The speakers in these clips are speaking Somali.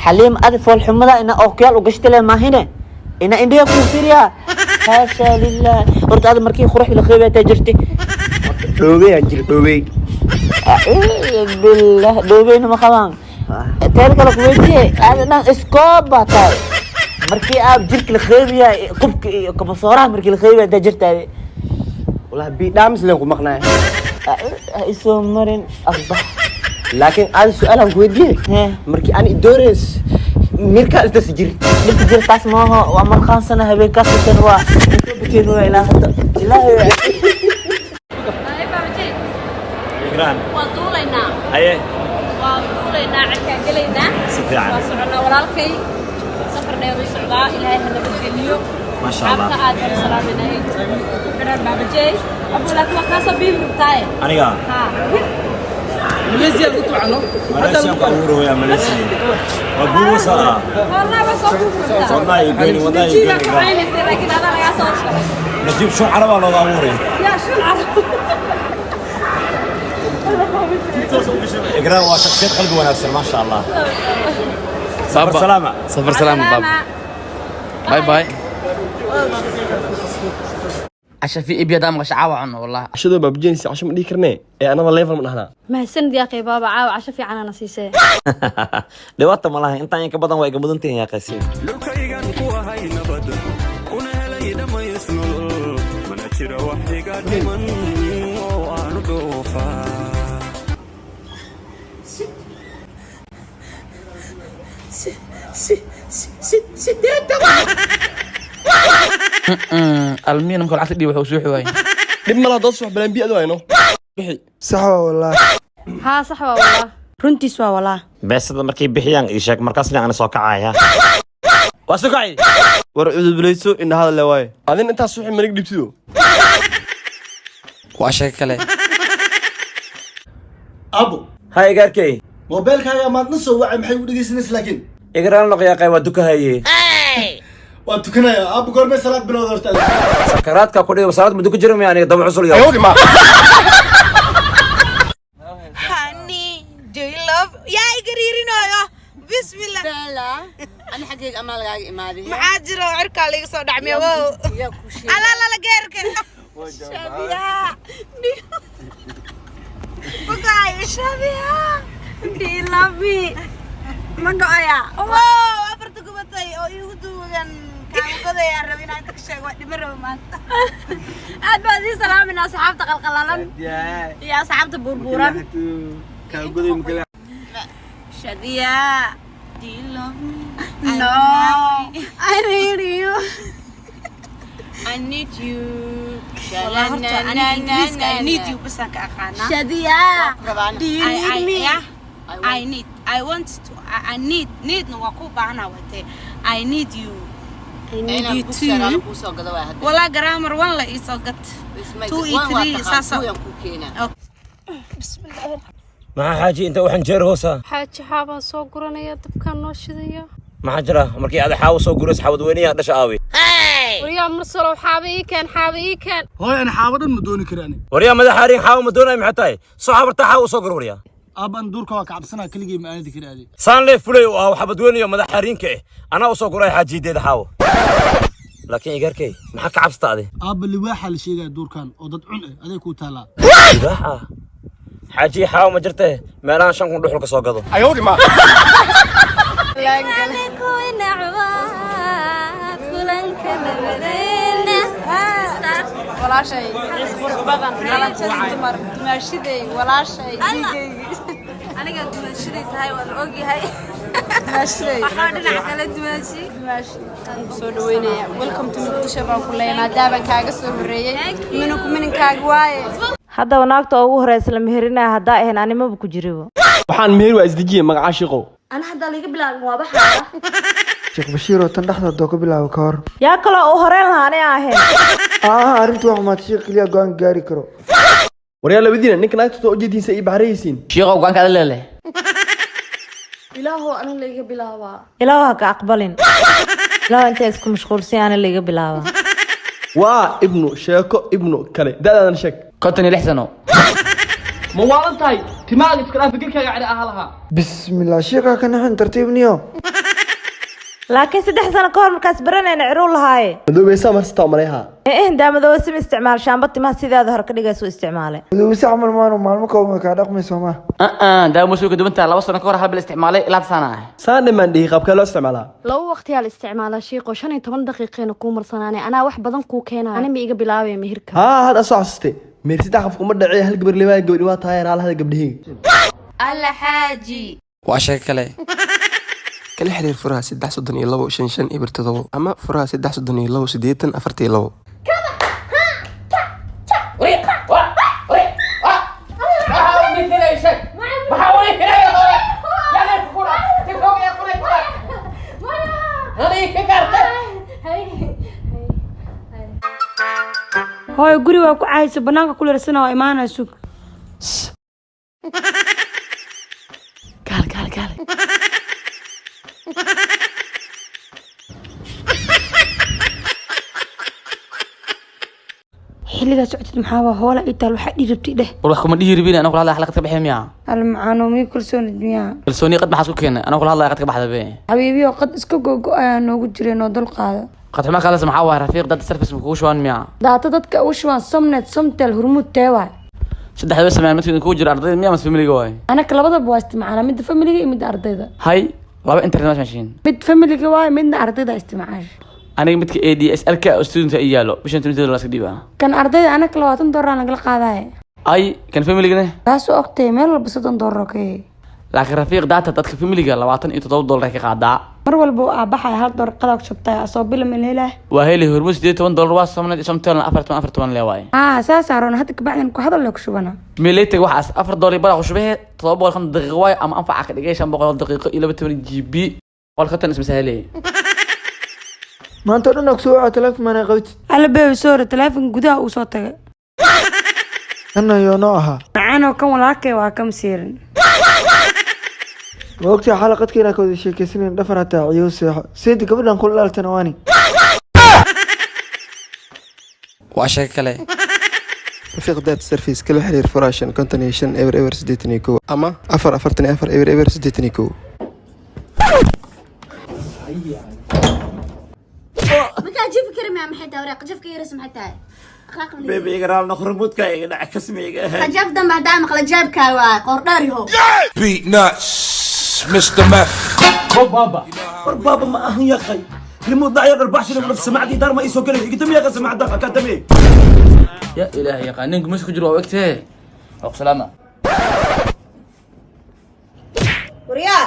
Xaliim, adi foolxumada ina ookiyaal u gashtale maahine ina indhiga kuu firiyaa. Haasha lilah. Horta adi markii quruxda la qeybataa jirtay. Dhoobey jir, dhoobey. Acuudu billah, dhoobeyna ma qabaan. Teeda kale kuweydiye, aada dhan iskoob baa tahay. Markii aad jirka la qeybiyaa, qubka iyo kabasooraha markii la qeybiyaa, intaa jirtaade? Wallahi bidhaams leen ku maqnaay. Ha isoo marin, asbax. Laakiin aad su'aalan ku weydiiye. Hee. Markii aan idoores mirkaa isdasi jir. Dhibka jir taas maaho, waa marqaansana habeenkaas tan, waa intoo waa ilaa hadda Ilaahay. Igraan. Waan duulaynaa. Haye. Waan duulaynaa, cirkaan gelaynaa. Si fiican. Waan soconnaa, walaalkay safar dheer u socdaa, Ilaahay ha nabadgeliyo. Masha Allah. Asxaabta aad baan u salaaminaa ee ku xidhan Baabajey abu, laakiin waa kaasoo biibi rabtaaye. Aniga? Haa. Malaysia lagu tucano. Malaysia ku abuuraya, Malaysia waa buusa. Wallahi waa soo buubi rabtaa. Wallahi goyni, wallahi. Najiibaa goyni. ku caynaysa, laakiin adaa lagaa soo horgalay. Najiib shun carabaa looga abuuray. Yaa shun carab. Igraan waa shakhsiyad qalbi wanaagsan, maasha Allah. Safar salaama. Safar salaama, baaba. Bye bye. Casha fi ibiya daa maqasha caawa cunno wallah. Cashadoo baabajeenaysa, casho ma dhihi karnee ee anada level ma dhahnaa. Mahadsanid yaaqay baaba, caawa casho fiican ana siisee. Dhibaata ma laha, intaan in ka badan waa iga mudantihin, yaa qaysiin. Dhulkaygan ku ahay nabad kuna helay dhammays nolol, mana jiro wax iga dhiman oo aanu dhoofaa. 80. Almiina marka lacagta dhiib wuxuu soo waayay. Dhib malaha, dood subax balaan bi adu hayno bixi. Sax waa wallaahi. Haa, sax waa wallah. Runtiis waa walaa. Beesada markay bixiyaan ii sheeg, markaasna ana soo kacaya, waa soo kacay. War cudublayso ina hadal le waaye, adin intaas suxi manig dhibtido. Waa sheeko kale. Abo. Ha, igaarkey. Moobeelkaaga maadna soo wacay, maxay u dhegeysanaysa laakiin? Igraan noqyaaqay, waa dukahaye. Waa tukanaya abo, goormay salaad bilowda horta? Sakaraadka ku dhigo, salaad muddo ku jira miya aniga daba cusul yo. Honey, do you love? Yaa igariirinayo? Bismillah. Ani xaggayga amaa lagaaga imaaday? Maxaa jiro? Cirkaa liiga soo dhacmiya, wow. Yaa kuu sheegay? Alala geerka. Shabiya. Bugay, Shabiya. Do you love me? Ma go'aya? Wow, afarta gubatay oo iigu duugan. Kaaga godayaan raba inaan inta ka sheego, waa dhima raba maanta. Aad baan idiin salaaminaa, asxaabta qalqalalan iyo asxaabta buurbuuran. Shadia, do you love me? No, I need you. I need you. Wallah, horta aniga Ingiriiska "I need you" basaan ka aqaanaa. Shadia, do you need me? I need, I want to, I need, needna waa ku baahanaa watee. I need you. I need Inaan you book saraalo too. kuu soo gado waay hadda. Walaa grammar one la ii soo gat. Two iyo three saasa. Kuyan kuu keenaa. Maxaa xaaji inta waxaan jeer hoosa? Xaaji, xaabaan soo guranaya, dabkaan noo shidaya. Maxaa jira markii aad xaawo soo gurays? Xaawad weynayaa dhasha aawi. Waryaa Mursalow, xaaba ii keen, xaaba ii keen. Hooy, ani xaabo dhan ma dooni kari ani. Waryaa madaxaarin, xaawo ma doonayo, maxay tahay? Soo xabarta xaawo soo gur, waryaa. Aaban, duurka waa ka cabsanaa, keligay ma aadi kari adi. Saan lee fulay oo ah xabad weynayo madaxaarinka eh, anaa usoo guray xaajiyadeeda xaawo. Laakiin igaarkay, maxaa ka cabsata adi? Aabba, libaaxa la sheegaya duurkan oo dad cun eh, aday kuu taalaa. Libaaxa? Xaaji, xaawo ma jirte, meelahan 5000 dhuxul ka soo gado. Ayowdhi ma. Kulanka nabadeena. Walaashay qurux badan, qalantadii dumar, dumaashiday, walaashay dhiigaygi. Aniga dumaashiday tahay waa la ogyahay. Dumaashiday. Waxaa dhinaca kale dumaashi. Dumaashi aan ku soo dhaweynaya. Welcome to Muqdisho baan ku leeyahay, maadaama kaaga soo horreeyay mininku mininkaaga waaye. Haddaba naagta ugu horeysa la meherinaya haddaa ahayn, animaba ku jiribo. Waxaan meher waa isdejiye magacaa shiiqow. Ana haddaa liiga bilaabin waa baxaya. Sheekh Bashiir oo tan dhexda haddoo ka bilaabo ka hor. Yaa kaloo u horeyn lahaa ani ahayn? Aaha, arrintu waa xumaatay, sheekh keliya go'aan gaari karo. Waryaa labadiina, ninka naagta ujeediinsa ii baxraysiin. Shiiqow, go'aanka ada leeleh. Ilaahow, ana laiga bilaabaa. Ilaahu ha ka aqbalin. Ilaahu intay isku mashquulsan, ana laiga bilaabaa. Waa ibnu sheeko ibnu kale, da'daadan sheeg. 56 sano. Ma waalan tahay? Timaaga iska dhaaf, fikirkaaga cali ahaa lahaa. Bismillah, sheekha ka naxin, tartiib niyo. Laakiin 3 sano ka hor markaas baranayna ciruu lahaaye. Madoobaysaa marsitaa malayha. Eh, daamadooba sima isticmaal, shaamba timaha sidaada hore ka dhigaysu isticmaalay. Madowse camal maanu maalmo kooban kaa dhaqmay soomaa? Daawo ma soo ka duwan tahay. 2 sano ka hor hal bil isticmaalay ilaa saana ah. Saan dhimaan dhihi, qaabkee loo isticmaalaa? Laba waqtiyaa la isticmaalaa, shiiqo. 15 daqiiqeena kuu marsanaanay, anaa wax badan kuu keenayo. Ani ma iga bilaabaya mihirka? Haa, hadda soo xasustay. Meer saddex qof kuma dhacay, hal gabar liwaa, gabadhi waa tahay raalaha gabdhaheyga. Alla xaaji. Waa sheeko kale. Kala xiriir furaha 332 55 0 7 ama furaha 332 80 42. Hooyo, guri waa ku caayso, banaanka ku leersana, waa imaanaya, sug. Kaale, kaale, kaale. Xilligaa socotid maxaa waa hoola ii taal? Waxaa dhii rabtay dheh. War, wax kuma dhihi rabin. Anaa kula hadlaya, xalaqad ka baxay miyaa? Almacaano, mii kalsoonid miyaa? Kalsooni qad maxaad ku keenay? Anaa kula hadlaya, qad ka baxda be. Xabiibiyo, qad iska gogo ayaa noogu jireen oo dul qaada. Qad xumaa kaalas maxaa waay? Rafiiq dad service ma kugu shubaan miyaa? Daata dadka ugu shubaan Somnet, Somtel, Hurmuud, teewaay. Saddexda way sameeyaan. Midka kugu jira ardayda miyaa mase familiga waay? Anaka labadaba waa isticmaalaa, midda familiga iyo midda ardayda. Hay, laba internet ma mashiin? Mid familiga waaye, midna ardayda isticmaasha. Aniga midka a d s l ka oo student i yaalo, bishan $18 iska dhiiba. Kan ardayda anaka $20 nagala qaadaya. Ay, kan familigana? Taasoo ogtay meel walba $30 oo ka yahay. Laakiin Rafiiq data dadka familiga $27 ka qaadaa. Mar walba uu aabaxaya $1 qadaa ku shubtaya, asoo bila mel helah. Waa heli. Hormuud $18 waa, Somnet iyo Somtelna 14 14 le waaye. Aa, saasaa roon. Hadda kabacdan ku hadal le ku shubana. Milaytag waxaas $4 bara qushubahe, 750 daqiiqo waaye, ama anfaca ka dhigay 500 daqiiqo iyo 12 GB, 150 isma sahlay. Maanta o dhan aa kusoo waca, teleefon maana qabtid. Alla beebi, soore, teleefonka gudaha uu soo tagay. Kana yoo noo ahaa? Macaanoo, kan walaalkay waa kam siirin. Ma ogtahay xalaqadka inaa ka wada sheekeysanayn dhafar hataa ciyow seexo seedi gabadhan kula dhaltana waani. Waa sheeko kale. Rafiiq data service, kala xiriir furaha 555 00 81 ama 4 44 00 81. Markaa jifi kari miyaa? Maxay tahay wareeq jafka yaras? Maxay tahay akhlaaq? Bebi, iga raal noqo, remote-ka iga dhac, kasmi iga ahayd. Qajaaf dambe haddaa maqla jaabkaa waa qoordhaariho. Beat nuts, Mr. Meth. War baaba ma ahan yaqay, remote dhacyo dharbaxshi lagu dhaf, samacdii daar ma ii soo gelay. Iga dami yaqa samacda akadami. Ya ilaahay yaqaan, ninku meesha ku jiro waa ogtee. Waa ku salaama. Waryaa,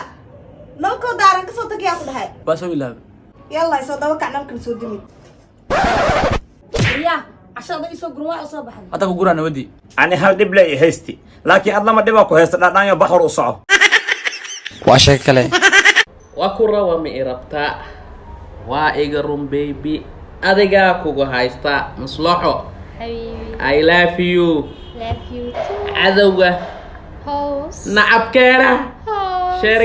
nalkoo daaran kasoo tagayaa ku dhahay. Waa soo ilaabay. Yalla, isoo daba kac, nalkan soo dimi. Waryaa, cashada isoo gurin, waa soo baxday. Hadda ku guraa nabadii. Ani hal dhib le i haysti, laakiin ad lama dhibaa ku haysta. Dhaadhaanyo baxor u soco. Waa sheeko kale. Waa ku rawa, ma i rabtaa? Waa iga run baby, adigaa kugu haysta maslaxo. I love you. Love you too. Cadowga House. nacabkeena House. sheer.